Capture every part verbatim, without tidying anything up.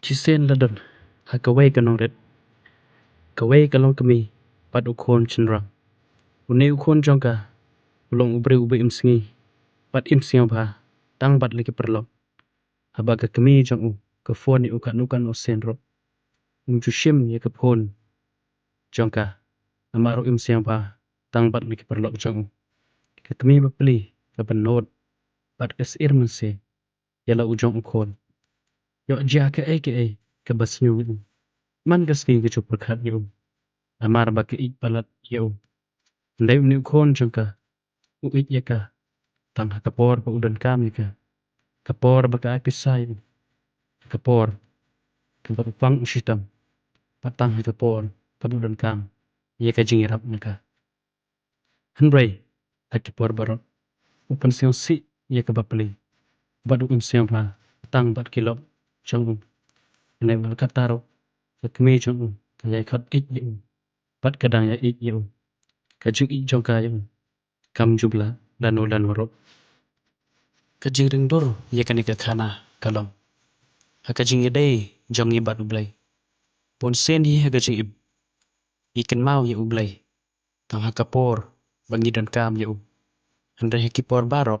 Shisien la don ha kawei ka nongrit, kawei ka longkmie bad u khun shynrang. Une u khun jong ka u long u briew uba im sngi bad im sngewbha tang bad la ki paralok. Haba ka kmie jong u ka phone ïa u katno katno sien ruh, um ju shim ïa ka phone jong ka, namar u im sngewbha tang bad la ki paralok jong u. Ka kmie bapli kaba nud bad ka syier mynsiem ïa la u jong u khun. Ïoh jia kaei kaei kaba sniew ïa u, man ka sngi ka ju pyrkhat ïa u, namar ba ka ïeit palat ïa u. Hynrei une u khun jong ka u ïeit ïa ka tang ha ka por ba u donkam ïa ka, ka por ba ka ai pisa ïa u, ka por kaba u pang u shitom, bad tang ha ka por kaba u donkam ïa ka jingïarap na ka. Hynrei ha ki por baroh u pynsngewsih ïa ka bapli bad u im sngewbha tang bad ki lok jong u. Hynrei wat la katta ruh ka kmie jong u ka ïai khot ïeit ïa u bad ka dang ïai ïeit ïa u. Ka jingïeit jong ka ïa u kam ju blah lano lano ruh. Ka jingringdur ïa kane ka khana ka long ha ka jingïadei jong ngi bad U Blei. Bun sien hi ha ka jingim ngi kynmaw ïa U Blei tang ha ka por ba ngi donkam ïa u. Hynrei ha ki por baroh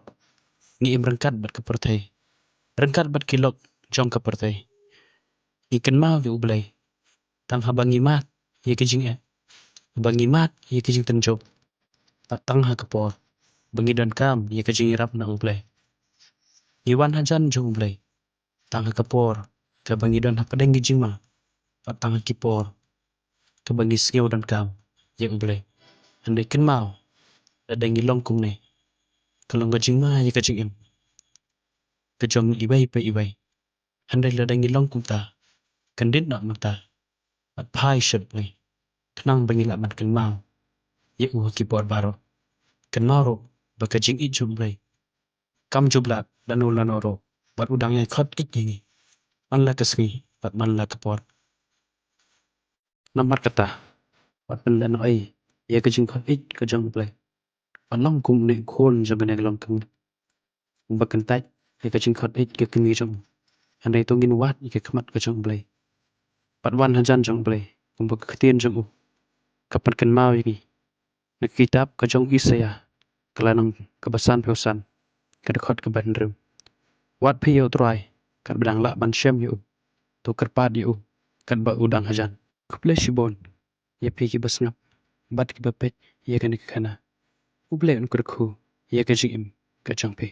ngi im ryngkat bad ka pyrthei, ryngkat bad ki lok jong ka pyrthei. Ngi kynmaw ïa U Blei tang haba ngi mad ïa ka jingeh, haba ngi mad ïa ka jingtynjuh, bad tang ha ka por ba ngi donkam ïa ka jingïarap na U Blei. Ngi wan hajan jong U Blei tang ha ka por kaba ngi don hapdeng ki jingma, bad tang ha ki por kaba ngi sngew donkam ïa U Blei. Hynrei kynmaw, lada ngi long kumne, ka long ka jingma ïa ka jingim ka jong iwei pa iwei. Hynrei lada ngi long kumta, kan dei noh mynta bad phai sha U Blei, khnang ba ngi lah ban kynmaw ïa u ha ki por baroh. Kynmaw ruh ba ka jingïeit jong U Blei kam ju blah lano lano ruh, bad u dang ïai khot ïeit ïa ngi man la ka sngi bad man la ka por. Namar kata, wat pynlehnoh noh ei ïa ka jingkhot ïeit ka jong U Blei. Wat long kum une u khun jong kane ka longkmie, uba kyntait ïa ka jingkhot ïeit ka kmie jong u. Hynrei to ngin wad ïa ka khmat ka jong U Blei, bad wan hajan jong U Blei, kumba ka ktien jong u ka pynkynmaw ïa ngi. Na ka kitab ka jong u Isaïah, ka lynnong kaba sanphew san, ka dkhot kaba hynriew: Wad phi ïa U Trai katba dang lah ban shem ïa u, to kyrpad ïa u katba u dang hajan. Khublei shibun ïa phi kiba sngap bad kiba peit ïa kane ka khana. U Blei un kyrkhu ïa ka jingim ka jong phi.